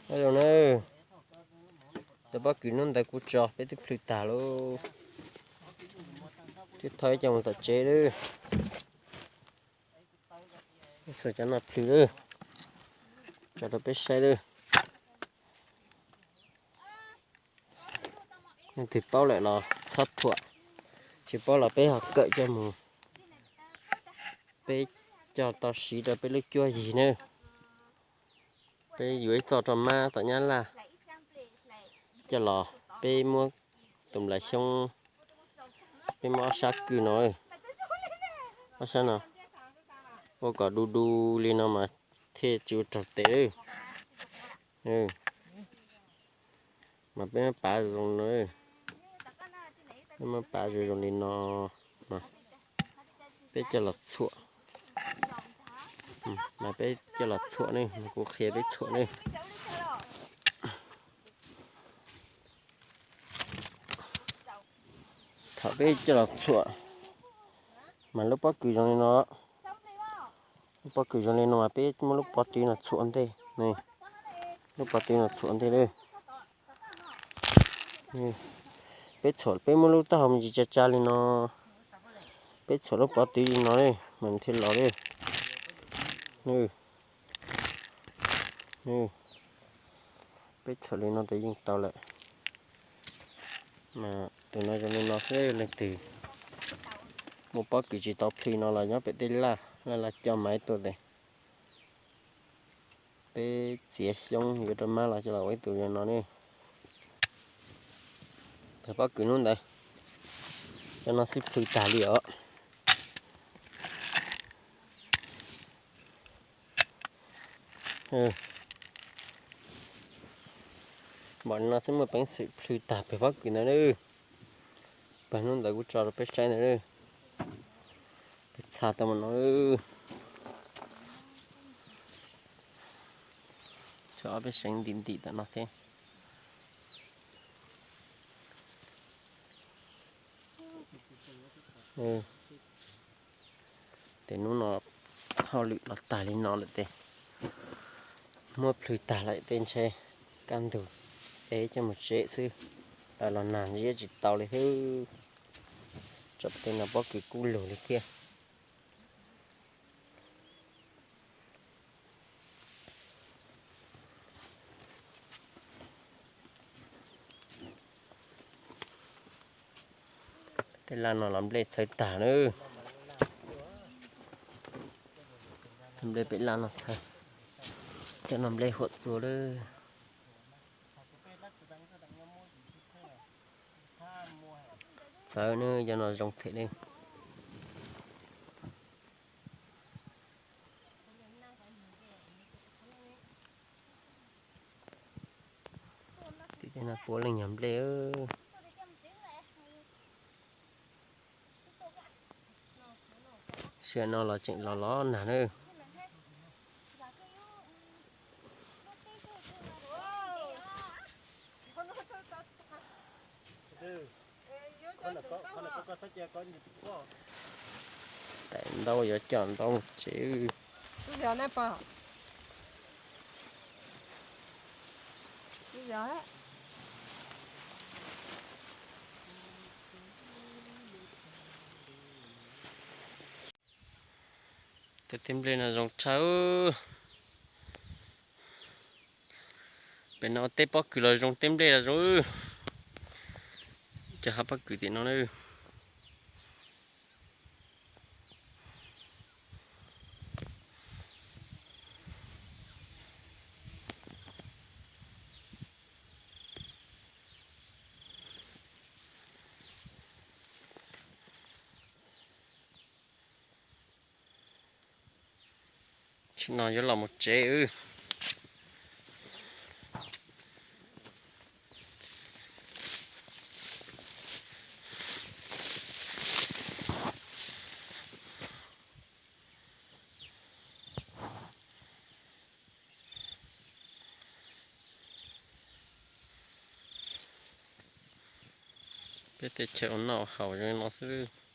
Nyob zoo na, cov pob kws hnub ntawd kuv tso peb twb plhws tag lawm, twb thauj ib co mus tom tsev lawm. Xuas cov no plhws lawm, tso rau peb saib lawm. Leej twg paub lawm los txhob thuam, tsis paub los peb ho kawm coj mus, peb coj tau siv rau peb lub cuab yig na. Peb yuav ib txoj rau mab tom Nyab Laj coj los, peb muab tus nplaim xyoob, peb muab ob sab kwj no, ob sab no ua kom du du li no mas thiaj tsis ua raug tes. Mas peb muab pav zoo no, peb muab pav zoo zoo li no, peb coj los txhuam, mas peb coj los txhuam ne, kuv qhia peb txhuam ne. Thaum peb coj los txhuam, mas lub pob kws zoo li no, lub pob kws zoo li no mas peb muab lub pob tw no txhuam ntej, lub pob tw no txhuam ntej lawm. Peb txhuam, peb muab lub taub hau me ntsis tsa tsa li no, peb txhuam lub pob tw li no mas thiaj los li. Peb txhuam li no ces yeej tau lawm. Mas tus no zoo li no xwb, leej twg muaj pob kws tsis tau plhws no los nyob pem tej laj, laj laj coj mas ib tug tes, peb txiav xyoob yuav rau mab los coj los ua ib tug zoo no ne. Pem pob kws hnub ntawd, cov no xwb plhws tag li os. Npaum no xwb muaj peev xwm plhws tag pem pob kws ntawd na. Pem hnub ntawd kuv tso rau peb saib ntawd, peb txha tau mas no. Tso ob peb seev ntim ntim tom no thiab. Ces hnub no hauj lwm los tag li no lawm ces muab plhws tag lawm tej ntshe kaj ntug es coj mus tsev xwb, los nag ntsia tsis tau li thiab. Tso tej no pob kws kub lug li thiab. Tej laj no los nplej txhawv tag lawm. Nplej pem laj no txhawv, tej no nplej huam txua lawm. Txawv ne, cov no zoo thiab ne. Tim tej no puav leej yog nplej. Sij hawm no los tseem los los nag na. Tais ntaub yuav coj ntaub tsev. Tej teb nplej no zoo tshaj. Pem no tej pob kws los zoo, teb nplej los zoo. Cov hav pob kws tim no na. Tam sim no yuav los mus tsev wb. Peb teb chaws ua noj haus zoo li no xwb.